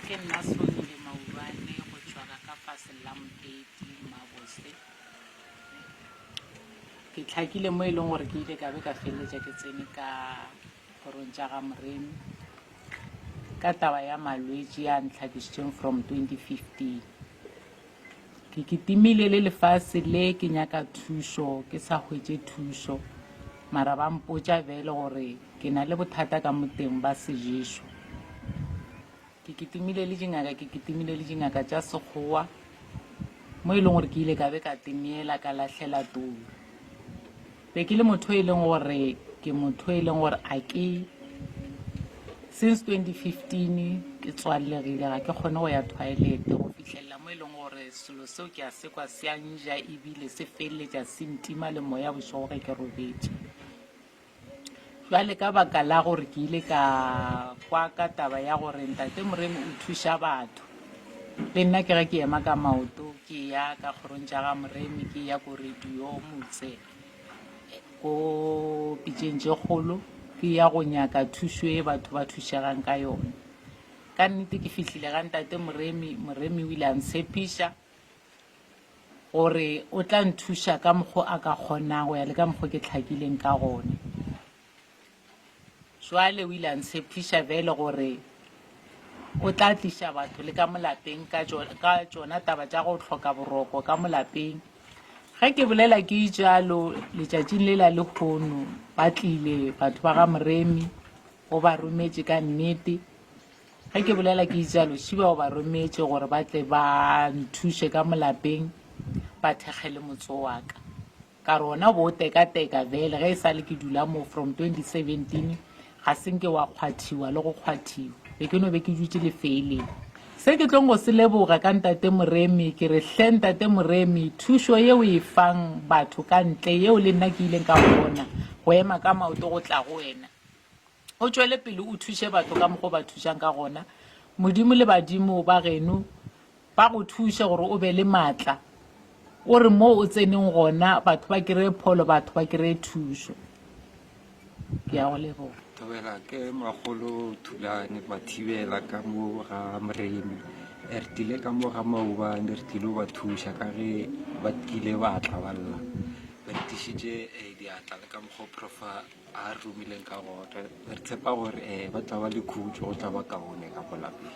Ke nna Sonile Maubane go tšwa ka ka fase la Moteti Mabose. Ke tlhakile mo e leng gore ke ile ka be ka feleletša ke tsene ka kgorong tša ga Moremi ka taba ya malwetši a ntlhakišitšeng from 2015. Ke kitimile le lefase le ke nyaka thušo ke sa hwetše thušo mara ba mpotša bjale gore ke na le bothata ka moteng ba seješo. Ke kitimile le dingaka ke kitimile le dingaka tša sekgowa mo e leng gore ke ile ka be ka timela ka lahlela toulo. Be ke le motho e leng gore ke motho e leng gore a ke since 2015 ke tswallegile ga ke kgone go ya toilet go fihlelela mo e leng gore selo seo ke a se kwa se a nja ebile se feleletša se ntima le moya bošego ge ke robetše. Bjale ka baka la gore ke ile ka kwa ka taba ya gore Ntate Moremi o thuša batho, le nna ke ge ke ema ka maoto ke ya ka kgorong tša ga Moremi, ke ya ko radio motse ko pitšeng tše kgolo, ke ya go nyaka thušo e batho ba thušegang ka yona. Ka nnete ke fihlile ga Ntate Moremi, Moremi o ile a ntshepiša gore o tla nthuša ka mokgo a ka kgonang go ya le ka mokgo ke hlakileng ka gona. Jwale o ile a ntshepiša bjale gore o tla tliša batho le ka mo lapeng ka tšona taba tša go hloka boroko ka mo lapeng. Ge ke bolela ke itšalo letšatšing le la lehono ba tlile batho ba ga Moremi o ba rometše ka nnete. Ge ke bolela ke itšalo, Shiba o ba rometše gore ba tle ba nthuše ka mo lapeng, ba thekge le motso wa ka. Ka re ona bo tekateka bjale ge e sa le ke dula mo from 2017 ga se nke wa kgwathiwa le go kgwathiwa. Be ke no be ke dutše lefeeleng. Se ke tlong go se leboga ka Ntate Moremi, ke re hle Ntate Moremi, thušo ye o e fang batho ka ntle yeo le nna ke ileng ka kgona go ema ka maoto go tla go wena, O tšwele pele o thuše batho ka mokgwa o ba thušang ka gona. Modimo le badimo ba geno ba go thuše gore o be le maatla, o re mo o tseneng gona batho ba kry-e pholo, batho ba kry-e thušo. Ke a go leboga. Thobela ke makgolo Thulane Mathibela ka mo ga Moremi. Re tlile ka mo ga maobane re tlile go ba thuša ka ge ba kile ba tla ba lla. Re tiišitše diatla le ka mokgwa o Prof a re romileng ka gona. Re tshepa gore ba tla ba le khutšo, go tla ba kaone ka mo lapeng.